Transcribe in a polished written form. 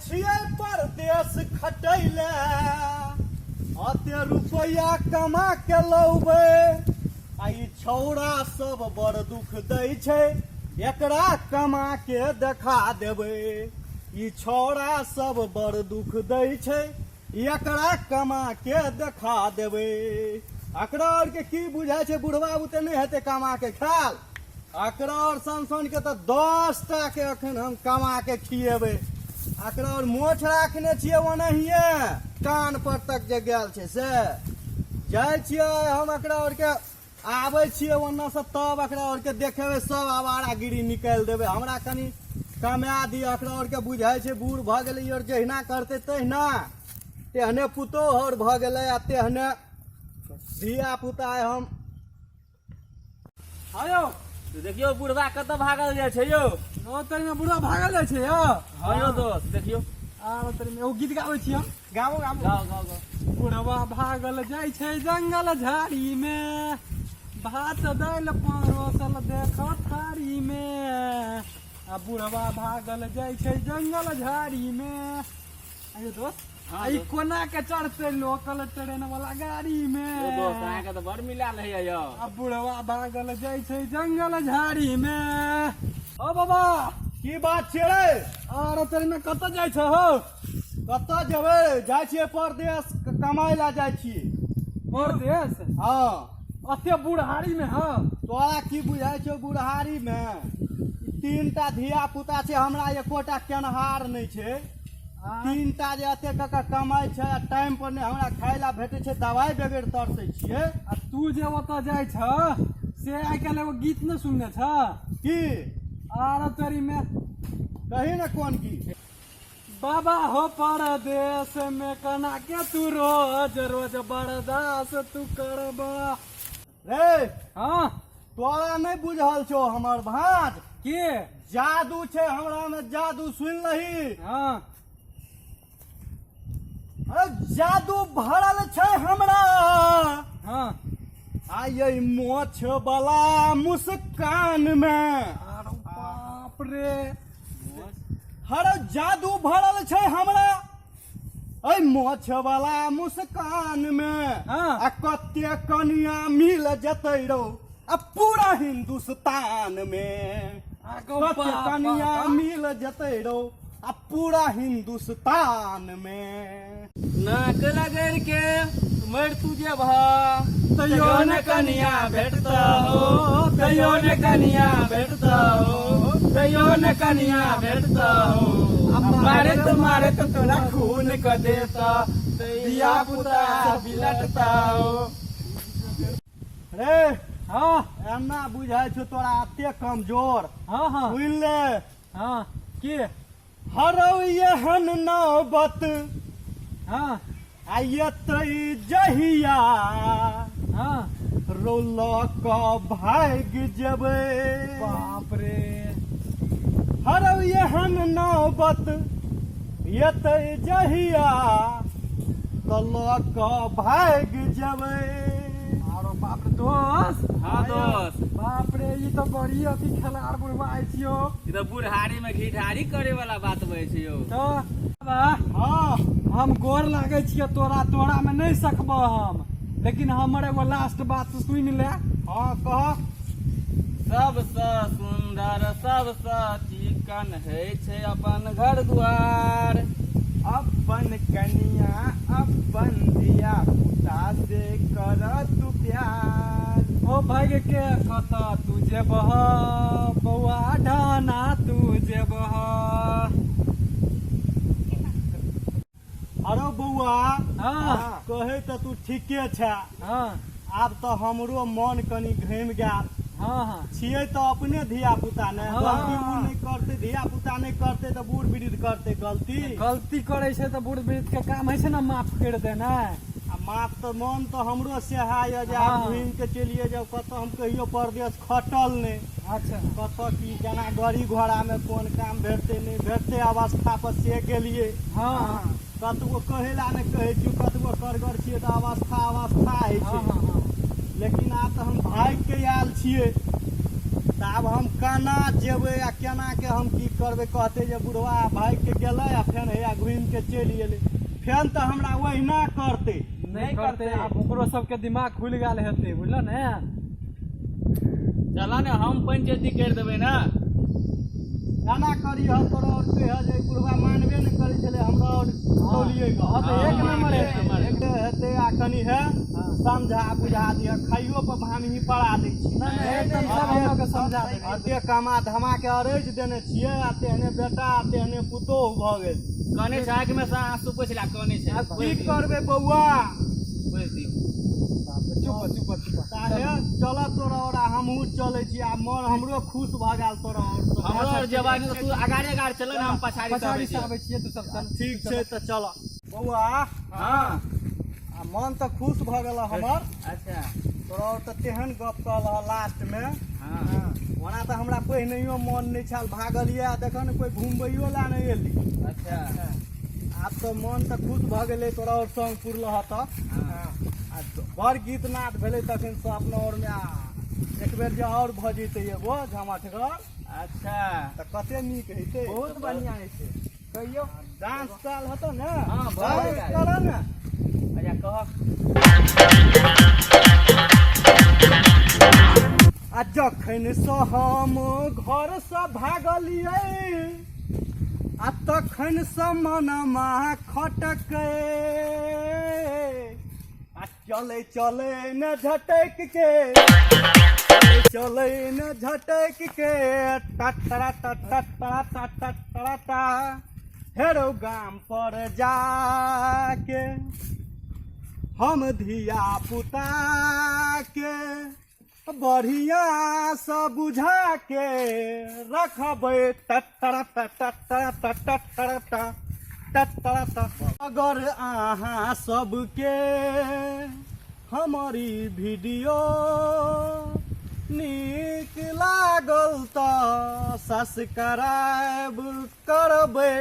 छियै परदेश खटैले, अते रुपैआ कमा के लौबै, आ ई छौड़ा सब बड़ दुख दै छै, एकरा कमा के देखा देबै। ई छौड़ा सब बड़ दुख दै छै, एकरा कमा के देखा देबै। एकरा आरके की बुझाइ छै, बुढ़वा बुते नहि हेतै कमा के खायल। एकरा आओर सन सन के तऽ 10 टा के अखन हम कमा के खिएबै। एकरा आओर मोछ राखने छियै ओनाहिए कान पर तक जे गेल छै से जाइ छियै हम। एकरा आओर के आबै छियै ओन्नसँ तब एकरा आओरके देखेबै, सब आवारागिरी निकालि देबै। हमरा कनि कमा दिअ। एकरा आओरके बुझाइ छै बूढ़ भऽ गेलै आओर जहिना करतै तहिना, तेहने पुतोहु आओर भऽ गेलै आ तेहने धिया पुता। हम हँ यौ, देखियौ बुढ़वा कतऽ भागल जाइ छै यौ। ओ तरीमे बुढ़वा भागल जाइ छै यौ। हँ यौ दोस्त, देखियौ। आर तरीमे एगो गीत गाबै छी हम। गाबो गाबो। गाओ गाओ गाओ। बुढ़वा भागल जाइ छै जंगल झाड़ी मे, भात दालि परोसल देख थारी मे। आ बुढ़वा भागल जाइ छै जंगल झाड़ी मे। आइयो दोस्त। हाँ, आ ई दोस्त। कोना के चढ़तै लोकल ट्रेन वाला गाड़ी मे? यौ दोस्त, अहाँके तऽ बड़ मिला लैया यौ। आ बुढ़वा भागल जाइ छै जंगल झाड़ी मे। ओ बाबा, की बात छियै रे? आर तोरी में कतऽ जाइ छ हौ? कतऽ जेबै, जाइ छियै परदेश कमाइ लए जाइ छियै। परदेश? हँ। अते बुढ़ारी में? हँ। तोरा की बुझाइ छौ बुढ़ारी मे? ई 3टा धिया पुता छै हमरा, एकोटा केनहार नहि छै। 3टा जे एते कऽ कऽ कमाइ छै आ टाइम पर नहि हमरा खाय लए भेटै छै, दवाइ बगैर तरसै छियै। आ तू जे ओतऽ जाइ छ से आइ काल्हि एगो गीत नहि सुनने छ? की? आर तोरी में। कही ने कोन गीत। बाबा हो परदेश में कना के तू रोज रोज बर्दाश्त तू करबा। रे। हाँ। तोरा नहि बुझल छौ हमर भाँज। के? जादू छै हमरा में, जादू। सुन लही। हाँ। अरे जादू भरल छै हमरा। हाँ। आ ये मोछ वाला मुस्कान में। अरे बाप रे। हर जादू भरल छै हमरा एहि मोछ वाला मुस्कान में। हाँ। आ कते कनिया मिल जतै रौ आ पूरा हिंदुस्तान में। आगो कते बाप, कनिया बाप। मिल जतै रौ आ पूरा हिंदुस्तान में। नाक रगड़ के मर तू जेबह तैयो ने कनिया भेटता हो, तैयो ने कनिया भेटता हो, तैयो ने कनिया भेटता हो। मारे तो मारे तो तोरा खून क देता, धिया पुता बिलटता हो। रे। हाँ। एना बुझाइ छौ तोरा एते कमजोर? हाँ हाँ। सुनि ले। हाँ, के? हरौ एहन नौबत हाँ आ एतै जहिया, हाँ, रौ लऽ कऽ भागि जेबै। बाप रे। हरौ एहन नौबत एतै जहिया तऽ लऽ कऽ भागि जेबै। आरो बाप रे दोस्त। हाँ दोस्त। बाप रे, ई तऽ बड़ी अथी खेलाड़ बुढ़वा आइ छियो। ई तऽ बुढ़ारी में घिढारी करे वाला बात बजै छै यौ। तऽ बाबा। हाँ। हम गोर लागै छियै तोरा, तोरा में नहि सकबह हम, लेकिन हमर एगो लास्ट बात सुनि ले। हाँ, कह। सबसँ सुन्दर सबसँ चिकन होइ छै अपन घर दुआर। अपन कनिया अपन धिया पुता से कर तू प्यार। ओ भाग्य के कतऽ तू जेबह बौआ, ढाना तू जेबह। अरे बौआ। हाँ। कहै तऽ तू ठीके छै। हाँ। आब तऽ हमरो मन कनि घुमि गेल। हाँ हाँ। छियै तऽ अपने धिया पुता ने। हाँ। गलती ओ नहि करतै, धिया पुता नहि करतै तऽ बूढ़ वृद्ध करतै गलती? गलती करै छै तऽ बूढ़ वृद्ध के काम होइ छै ने माफ करि देनाइ। आ माफ तऽ मन तऽ हमरो सएह यऽ जे आब हाँ। घुमि के चलिए जाउ कतऽ। हम कहियो परदेश खटल नहि। अच्छा। कतऽ की केना गाड़ी घोड़ामे कोन काम भेटतै नहि भेटतै, अवस्था पर से गेलियै। हाँ। कतबो कहै लए नहि कहै छियौ, कतबो करगर छियै तऽ अवस्था अवस्था होइ हाँ छै। हाँ हाँ। लेकिन आब तऽ हम भागि के आयल छियै, तऽ आब हम केना जेबै आ केना के हम की करबै? कहतै जे बुढ़वा भागि के गेलै आ फेर हैया घुमि के चलि एलै। फेन तऽ हमरा ओहिना करतै। नहि करतै, आब ओकरो सबके दिमाग खुलि गेल हेतै, बुझल ने? चल ने, हम पंचायती करि देबै ने। एना करिह तोरा आओर कहिह जे बुढ़वा मानबे नहि करै छलै हमरा आओर टोलिए। हँ, तऽ एक नंबर हेतै। एक हेतै आ कनि है समझा बुझा दिह, खाइयो पर भामही पड़ा दै छी। नहि, एकदम सब हम लोग के समझा देबै। एते कमा धमा के अरैज देने छियै आ तेहने बेटा आ तेहने पुतोहु भऽ गेल। कने छै, आँखि में से आंसू पोछि ला, कने छै। आब की करबै बौआ? पोछि दियौ। चुप चुप चुप। ताहे चल तोरा और हमहूँ चलै छी। आ मन हमरो खुश भऽ गेल तोरा और। हमरो आओर जेबाक नहि, तू अगाड़े अगाड़े चल ने, हम पछाड़ी से पछाड़ी आबै से छियै। आबै छियै, तू सब चल। ठीक छै, तऽ चल बौआ। हँ। आ मन तऽ खुश भऽ गेल हमर। अच्छा। तोरा और तऽ तेहन गप कहलह लास्टमे। हँ। ओना तऽ हमरा पहिनहियो मन नहि छल, भागलियै आ देखऽ ने कोइ घुमबैयो लए नहि एली। अच्छा। आब तऽ मन तऽ खुश भऽ गेलै तोरा और संग पुरलह तऽ। हँ। आ बड़ गीत नाद भेलै तखन से अपना और मे। आ एक बेर जे और भऽ जैतै एगो झमटगर अच्छा तऽ कते नीक हेतै। बहुत बढ़िया होइ छै, कहियौ। डांस चाल हेतौ ने? हँ, भऽ डांस गेल। करऽ ने। अच्छा, कह। आ जखन से हम घरसँ भागलियै आ तखन से मनमा खटकै आ चलै चलै ने झटक के, चलै ने झटक के, टटरा टटरा टटरा टा हेरो गाम पर जाके हम धिया पुता के बढ़िया से बुझा के रखबै, टटरा टटरा टटरा टटरा ट। अगर अहाँ सबके हमर ई वीडियो नीक लागल तऽ सब्सक्राइब करबै।